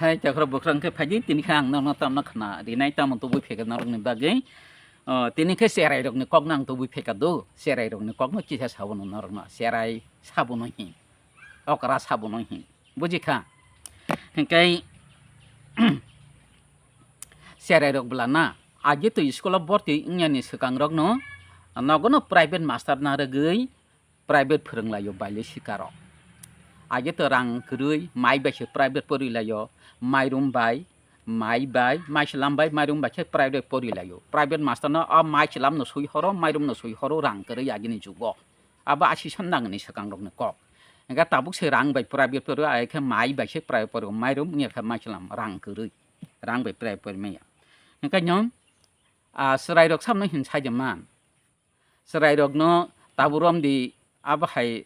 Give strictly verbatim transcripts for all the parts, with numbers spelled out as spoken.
Hai, chakhra bukhra hwnkhe phaidi, tini khe ang norokno tamno khna rinai, tamo tubui phaikha norokni bagwi. O, tini khe cherairokni kokno ang tubui phaikha do, cherairokni kokno kisa sabono norokno, cherai sabono hin, okra sabono hin, bujikha? Hinkhe cherairok bwlana, agi twi school-o borti wngyani swkangrokno nogono private master narwgwi private phwrwnglaio bailai sikarok. Age to rang kwrwi, mai bai se private porilaio, mairum bai, mai bai, maichwlam bai, mairum bai khe private porilaio. Private master no o maichwlam no swi horo, mairum no swi horo, rang kwrwi agini jugo. Abo asison nangni swkangrokni kok. Hingkhe tabuk se rang bai private pori, age khe mai bai se private pori, mairum wngya khe maichwlam rang kwrwi, rang bai private pori manya. Hingkhe nw, ah, chwrairok samno hin sai de man. Chwrairokno tabuk romdi, abo hai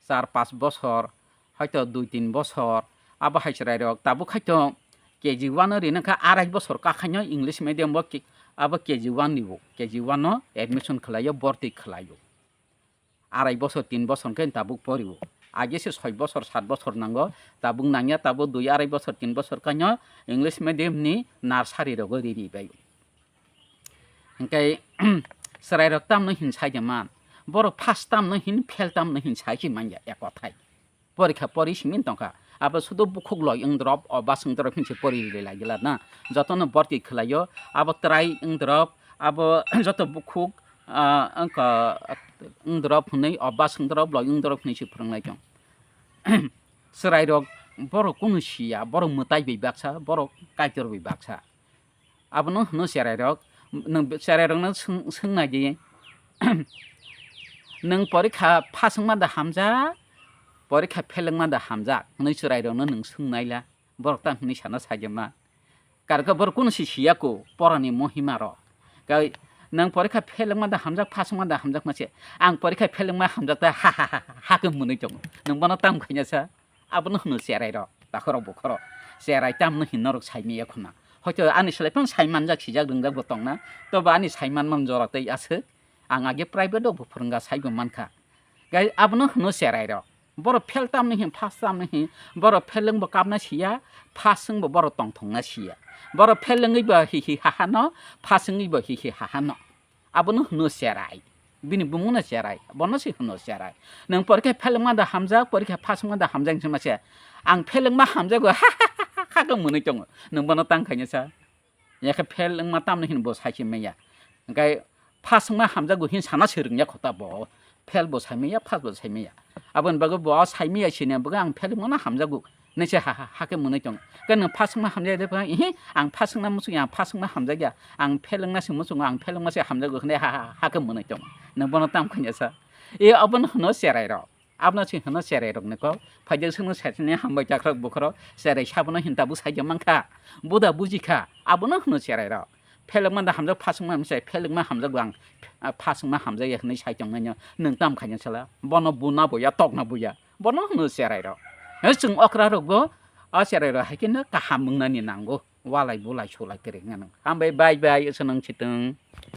char paanch bosor, hoito dui tin bosor, abo hai chwrairok tabuk haito K G one o rina kha arai bosor kakhaino English medium bo ki-, abo K G one ni bo, K G one no admission khlaio, borti khlaio. Arai bosor, tin bosor khe tabuk porio. Age se soi bosor, sat bosor nango, tabuk nangya, tabuk dui, arai bosor, tin bosor khaino English medium ni nursery rogo riri bai. Hingkhe chwrairok tamno hin sai de man, borok pass tamno hin, fail tamno hin sai se manya ek kothai. Porikha pori simin tongkha, abo sudo bukhuk loi wng drop, o bus wng drop hinse pori lai gila na, jotono borti khlaio, abo try wng drop, abo joto bukhuk, ah, wngkha, wng drop hwnwi, o bus wng drop loi wng drop hwnwi se phwrwng lai tong. Chwrairok borok kunu siya, borok mwtai bai baksa, borok Kaitor bai baksa. Abono hwno cherairok, nwng be-, cherairokno swng-, swngnaidi, "Nwng porikha pass wngma da hamjak, porikha fail wngma da hamjak?" hwnwi chwrairokno nwng swngnaila, borok tang hwnwi sana sajwkma. Karokhe borok kunu si siyako porani mohimarok. Kai, "Nwng porikha fail wngma da hamjak, pass wngma da hamjak?" hwnma se, "Ang porikha fail wngma hamjak ta, ha, ha, ha, ha," khe mwnwi tongo. Nwng bono tamo khaina sa? Abono hwno cherairok, takhorok bukhorok. Cherai tamno hin norok saimaya khuna. Hoito ani slai phano sai manjak, sijak, rwngjak bo tongna. Tobo ani sai manmani jora tei aswk. Ang age private o bo phwrwngkha, saibo mankha. Gai abono hwno cherairok. Borok fail tamno hin, pass tamno hin. Borok fail wngbo kapna siya, pass wngbo borok tongthokna siya. Borok fail wngwi bo hi hi ha ha no, pass wngwi bo hi hi ha ha no. Abono hwno cherai. Bini bumungno cherai. Bono se hwno cherai. Nwng porikha fail wngma da hamjak, porikha pass wngma da hamjak hinwi se. Ang fail wngma hamjago, ha, ha, ha, ha, ha, khe mwnwi tongo. Nwng bono tang khaina sa. Yakhe fail wngma tamno hin bo sai se manya. Hingkhe pass wngma hamjago hin sana se rwngya kho ta bo. Fail bo sai manya, pass bo sai manya. Aboni bagwi bo sai manya sini bagwi ang fail wngmano hamjago. Nise ha, ha, ha khe mwnwi tong. Khe nwng pass wngma hamjak de phano, ihi, ang pass wngna muchung ya, ang pass wngma hamjak ya. Ang fail wngna se muchungo, ang fail wngma se hamjago hwnwi ha, ha, ha khe mwnwi tong. Nwng bono tamo khaina sa. E abono hwno cherairok. Abono se hwno cherairokni kok. Phaijak swkno saisani hambai takhorok bukhorok. Cherai sabono hin tabuk saijak mankha. Buda bujikha. Abono hwno cherairok. Fail wngma da hamjak, pass wngma hamjak, fail wngma hamjago ang, ah, pass wngma hamjak ya hwnwi sai tongmani. Nwng tamo khaina sala. Bono buna bo ya, tokna bo ya. Bono hwno cherairok. He chwng okrarokbo, a cherairok hai kheno kaham wngnani nango. Walai bulai sulai kwrwi wngya nang. Hambai, bye bye, aswk nang sitwng.